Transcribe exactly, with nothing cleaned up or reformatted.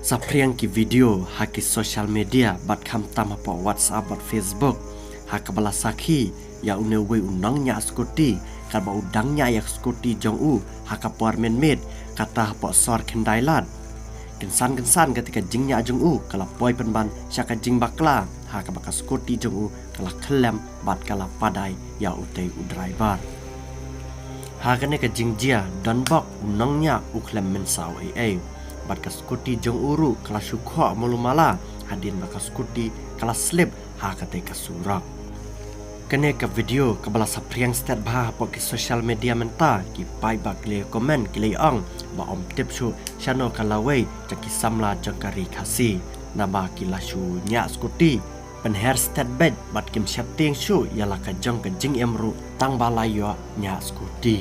Saphriang ki video ha ki social media bad khamtam hapoh WhatsApp bad Facebook ha kaba la sakhi ïa une uwei u nongñiah skuti katba u dang ñiah ïa ka skuti jong u ha ka por mynmiet, kata hapoh sor Khyndailad. Kynsan kynsan kata ka jingñiah jong u ka la poi pynban sha ka jingbakla ha kaba ka skuti jong u ka la khyllem bad ka la padai ïa utei u driver. Ha kane ka jingjia donbok u nongñiah u khlem mynsaw ei ei bad ka skuti jong u ruh ka la shu khoh malu mala hadien ba ka skuti ka la slip ha katei ka surok. Kane ka video kaba la saphriang stet bha hapoh ki social media mynta, ki paidbah ki la comment ki la ong ba ym tip shuh shano ka lawei jong ki samla jong ka ri Khasi, naba ki la shu ñiah skuti pynher stet beit bad kim sheptieng shuh ïa la ka jong ka jingim ruh tang ba la ïoh ñiah skuti.